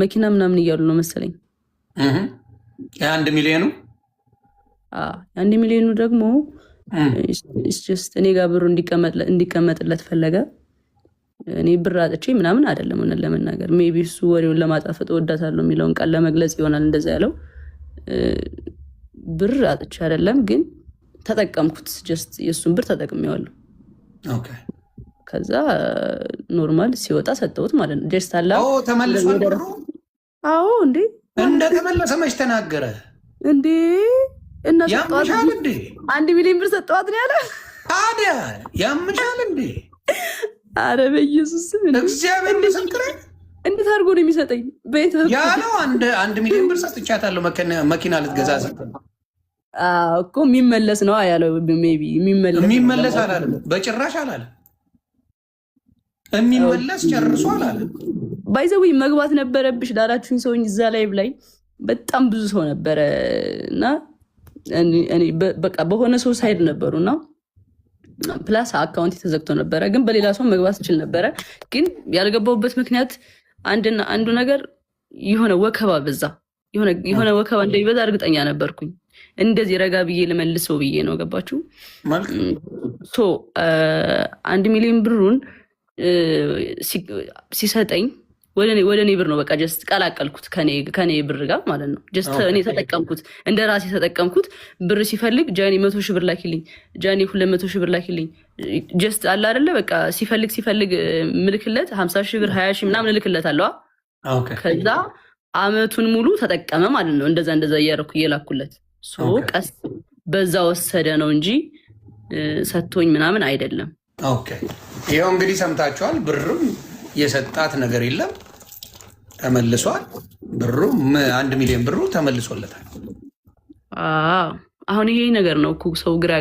መኪና ምናምን እያሉ ነው መሰለኝ። የ1 ሚሊዮኑ? የ1 ሚሊዮኑ ደግሞ just እኔ ጋር ብሩ እንዲቀመጥለት ፈለገ። እኔ ብር አጥቼ ምናምን አይደለም፣ እውነት ለመናገር maybe እሱ ወሬውን ለማጣፈጥ እወዳታለሁ የሚለውን ቃል ለመግለጽ ይሆናል እንደዛ ያለው። ብር አጥቼ አይደለም፣ ግን ተጠቀምኩት። Just የእሱን ብር ተጠቅሜዋለሁ። ከዛ normal ሲወጣ ሰጠሁት ማለት ነው። Just አላ ተመልሷል ብሩ? አዎ እንዴ። እንደተመለሰ መች ተናገረ? እንዴ እና ያምሻል እንዴ? 1 ሚሊዮን ብር ሰጠዋት ነው ያለ። ታዲያ ያምሻል እንዴ? አረ በኢየሱስ! እግዚአብሔር ምስክሬ። እንዴት አድርጎ ነው የሚሰጠኝ? በየት ያለው 1 ሚሊዮን ብር ሰጥቻታለሁ መኪና ልትገዛ ስትል። እኮ የሚመለስ ነው ያለው። Maybe የሚመለስ። የሚመለስ አላለም፣ በጭራሽ አላለም። የሚመለስ ጨርሶ አላለም። By the way፣ መግባት ነበረብሽ ላላችሁኝ ሰውኝ እዛ live ላይ በጣም ብዙ ሰው ነበረ እና በቃ በሆነ ሰው side ነበሩ እና plus account ተዘግቶ ነበረ፣ ግን በሌላ ሰው መግባት እችል ነበረ። ግን ያልገባሁበት ምክንያት አንድና አንዱ ነገር የሆነ ወከባ በዛ። የሆነ ወከባ እንደሚበዛ እርግጠኛ ነበርኩኝ። እንደዚህ ረጋ ብዬ ልመልሰው ብዬ ነው። ገባችሁ? So 1 ሚሊዮን ብሩን ሲሰጠኝ ወደ እኔ ብር ነው፣ በቃ just ቀላቀልኩት ከኔ ብር ጋር ማለት ነው። Just እኔ ተጠቀምኩት፣ እንደ ራሴ ተጠቀምኩት። ብር ሲፈልግ ጃኒ 100,000 ብር ላኪልኝ፣ ጃኒ 200,000 ብር ላኪልኝ። Just አለ አይደለ በቃ ሲፈልግ ሲፈልግ ምልክለት 50,000 ብር፣ 20,000 ምናምን እልክለት አለዋ። ከዛ አመቱን ሙሉ ተጠቀመ ማለት ነው። እንደዛ እንደዛ እያደረኩ እየላኩለት ቀስ በዛ ወሰደ ነው እንጂ ሰጥቶኝ ምናምን አይደለም። Okay፣ ይኸው እንግዲህ ሰምታችኋል። ብርም የሰጣት ነገር የለም፣ ተመልሷል። ብሩ 1 ሚሊዮን ብሩ ተመልሶለታል። አሁን ይሄ ነገር ነው እኮ ሰው ግራ